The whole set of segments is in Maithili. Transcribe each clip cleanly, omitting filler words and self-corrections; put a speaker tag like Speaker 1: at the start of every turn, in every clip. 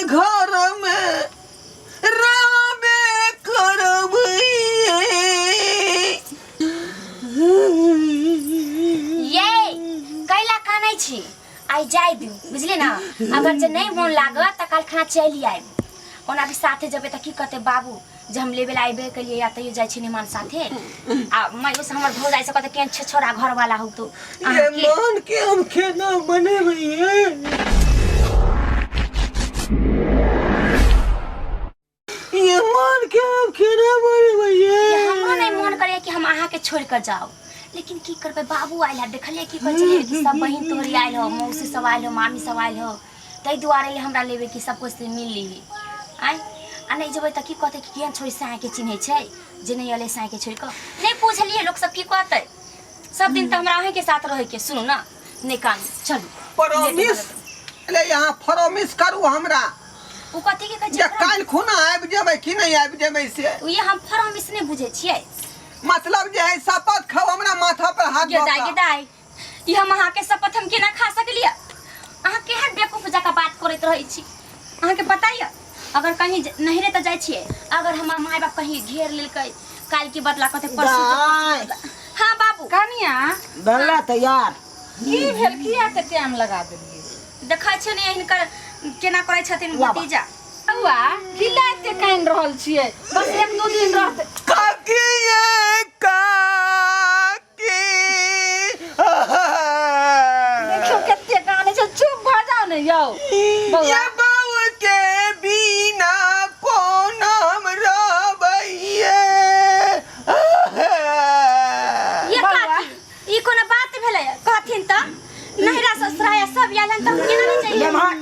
Speaker 1: घर में रहबे करबै।
Speaker 2: ये कैला कानै छी? आइ जाय दिउ, बुझलियै ने? अगर जे नहि मोन लागत तऽ काल्हि खाना चलि आयब। ओना भी साथे जेबै तऽ की कहतै बाबू जे हम लेबे ला अयबे केलियै या तैयो जाइ छी निमान साथे। आ माइयो से हमर भौजाइ से कहतै केहन छे छोरा घरवाला हौ तो
Speaker 1: ये
Speaker 2: अहाँके।
Speaker 1: मान के हम केना मनेबै ये? ये मान के हम केना मनेबै ये?
Speaker 2: ये हमरो नहीं मन करे कि हम अहाँके छोड़ कर जाओ, लेकिन की करबै, बाबू आयल है। देखलियै की कहै छलियै कि सब बहिन तोहरी आयल हो, मौसी सब आयल हो, मामी सब आयल हो, ताहि दुआरे ले हमरा लेबै कि सब कुछ से मिल ली आय। आ नहीं जेबै तऽ की कहतै कि केहन छोड़ी साँयके चिन्है छै जे नहि अलै साँयके छोड़ि कऽ। नहि पुछलियै लोक सब की कहतै? सब दिन तऽ हमरा अहीँके साथ रहैके। सुनू ने, नहि कानू, चलू।
Speaker 1: प्रॉमिस ले, यहाँ प्रॉमिस करू हमरा।
Speaker 2: ओ कथी के कहै
Speaker 1: जे
Speaker 2: छै?
Speaker 1: काल्हि खुना आबि जेबै कि नहि आबि जेबै से।
Speaker 2: ओ ये हम प्रॉमिस नहि बुझै छियै।
Speaker 1: मतलब जे है शपथ खाउ हमरा माथा पर हाथ
Speaker 2: गे
Speaker 1: दऽ
Speaker 2: दाइ,
Speaker 1: कऽ।
Speaker 2: गे दाइ, ई हम अहाँके शपथ हम केना खा सकलियै? अहाँ केहन बेवकूफ जकाँ बात करैत रहै छी। अहाँके पता यऽ, अगर कहीं नहिरे तऽ जाइ छियै, अगर हमर माय बाप कहीं घेर लेलकै काल्हि के बदला कहतै परसू जो, परसू के
Speaker 3: दाइ।
Speaker 2: बदला। हाँ बाबू।
Speaker 4: कनिया।
Speaker 3: बनला तैयार?
Speaker 4: की भेल? किया एते टाइम लगा देलियै?
Speaker 2: देखै छियै ने हिनकर केना करै छथिन
Speaker 3: लाबा।
Speaker 2: भतीजा।
Speaker 4: बौआ, की लए एते कानि रहल छियै? बस एक दू दिन रहतै।
Speaker 1: काकी ये काकी।
Speaker 4: देखियौ कते कानै छै, चुप भऽ जाउ ने यौ बौआ।
Speaker 1: ये बाबू के बिना कोना हम रहबै?
Speaker 2: ये
Speaker 4: बौआ।
Speaker 2: काकी, ई कोनो बात भेलै? कहथिन तऽ नहिरा ससुराया सब आयल हन तऽ हम केना नहि जइयै?
Speaker 3: लेमहर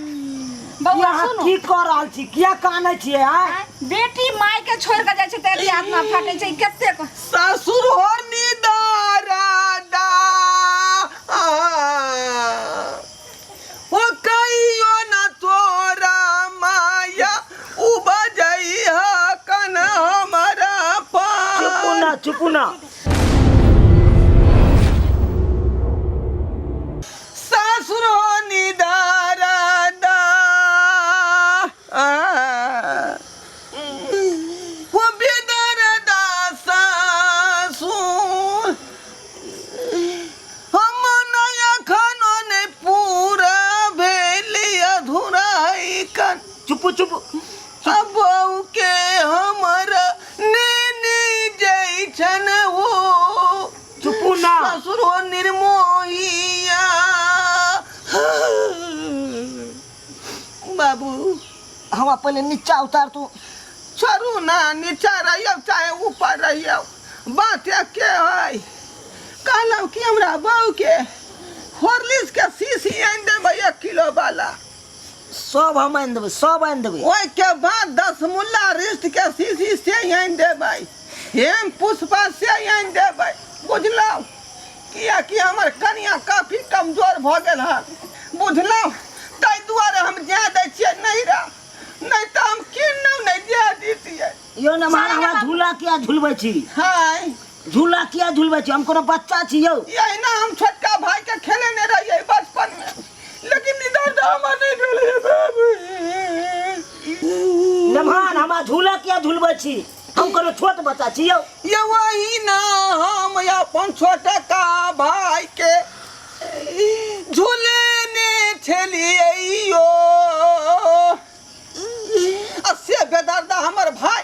Speaker 4: बौआ
Speaker 3: अहाँ
Speaker 4: सुनू।
Speaker 3: की कऽ रहल छी? किया कानै छियै आँय?
Speaker 4: बेटी माय के छोड़ के जाइ छै तऽ एते आत्मा फाटै छै कतेक।
Speaker 1: ससुर हो निदारा दा ओ कहियो न तोरा माया उबजई कन हमारा
Speaker 3: चुपू
Speaker 1: पान।
Speaker 3: ना, चुपू ना।
Speaker 1: ससुर हो निदारा दा वो बेदरदा सासुर हम नया खानो ने पूरा भेली अधूरा कन।
Speaker 3: चुपू, चुपू।
Speaker 1: बहू के हमर नेने जैछन हो।
Speaker 3: चुपू ना।
Speaker 1: ससुर हो निर्मोहिया। बाबू।
Speaker 3: हमरा पहिले नीचा उतार तू।
Speaker 1: छोड़ू ना, नीचा रहियौ चाहे ऊपर रहियौ, बात एके है। कहलहुँ कि हमरा बहू के हॉर्लिक्स के शीशी आनि देबै 1 किलो वाला।
Speaker 3: सब हम आनि देबै, सब आनि देबै।
Speaker 1: ओहिके बाद 10 मुल्ला रिस्ट के शीशी से आनि देबै, हेम पुष्पा से आनि देबै, बुझलहुँ? किएकि हमर कनिया काफी कमजोर भऽ गेल हन, बुझलहुँ? ताहि दुआरे हम जाय दै छियै नैहरा, नहि तऽ हम किन्नौ नहि जाय दितियै।
Speaker 3: यौ नमहर, हमरा झूला किया झुलबै छी?
Speaker 1: हाय।
Speaker 3: झूला किया झुलबै छी? हम कोनो बच्चा छी यौ?
Speaker 1: यही ना हम छोटका भाई के खेलेने रहियै बचपन में, लेकिन इधर तो हमर नहीं भेलै बाबू।
Speaker 3: नमहर, हमरा झूला किया झुलबै छी? हम कोनो छोट बच्चा छी यौ?
Speaker 1: ये वही ना हम अपन छोटका भाई के झूलेने छलियै यो, आ से बेदर्दा हमर भाई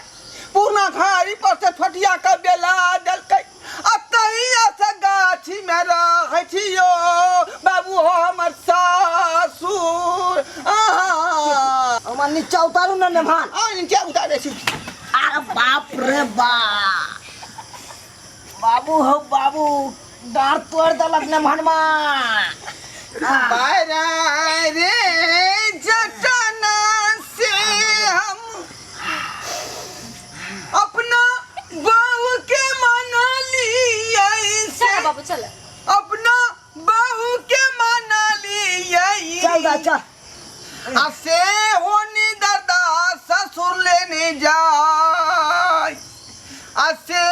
Speaker 1: पूर्णा घाड़ी पर से ठोटिया के बेला देलकै, आ तहिया से गाछी में रहै छियो बाबू हो हमर सासुर। आहा।
Speaker 3: हमरा नीचा उतारू ना नमहर।
Speaker 1: आ नीचा उतारै छी।
Speaker 3: अरे बाप रे बाप, बाबू हो बाबू, डार तोड़ देलक नमहनमा।
Speaker 1: बारा रे जटना से हम अपना बहू के मना लियै से।
Speaker 2: चल बाबू, चल।
Speaker 1: अपना बहू के मना लियै।
Speaker 3: चल दा, चल।
Speaker 1: आ से होनी दादा ससुर लेने जाय, आ से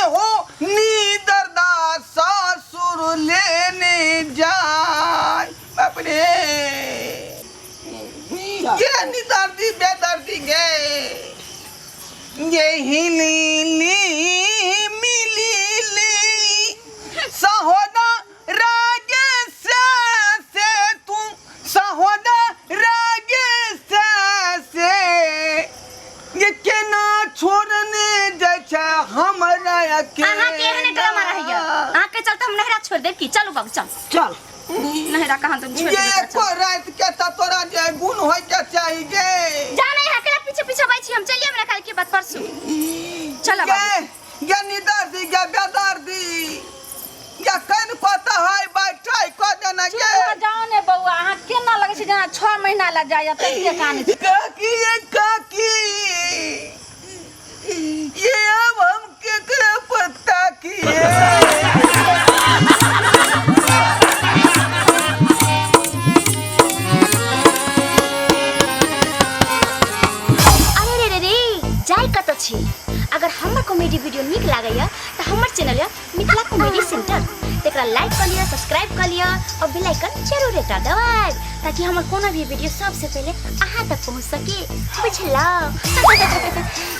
Speaker 1: हो नी दर्दा ससुर लेने जाय। बाप रे, के निदर्दी ये हिली मिली ली सहोदा रागे से से तू सहोदा रागे से से ये केना छोड़ने जाइ छै हमरा अकेला।
Speaker 2: अहाँ के एहने ड्रामा रहैया अहाँ के चलते हम नहरा छोड़ देब की? चलू बाबू चल।
Speaker 3: चल।
Speaker 2: नहरा कहाँ तुम छोड़
Speaker 1: ये
Speaker 2: देब?
Speaker 1: एको राति के तऽ तोरा जे गुण होय के चाही गे।
Speaker 2: जाने यहाँ के पीछे पीछे बैठ छी हम, चलिए हमरा कल के बाद परसों। चलो बाबू।
Speaker 1: गे गे निदर्दी गे बेदर्दी गे कन पता है बैठाई क देना
Speaker 4: चुप
Speaker 1: गे।
Speaker 4: भऽ जाउ ने बौआ, अहाँ केना लगै छै जेना 6 महीना लग जाइए तैसे कानै छै।
Speaker 1: काकी ये काकी ये अब हम केकरा पर ताकिए।
Speaker 2: अरे रे रे रे, जाय कतऽ छी? अगर हमर कॉमेडी वीडियो नीक लागैया तऽ हमर चैनल यऽ मिथिला कॉमेडी सेंटर, तकरा लाइक कऽ लिअ, सब्सक्राइब कऽ लिअ और बेल आइकन जरूर एकटा दबाएब ताकि हमर कोनो भी वीडियो सबसे पहिले अहाँ तक पहुँच सके। बुझलहुँ?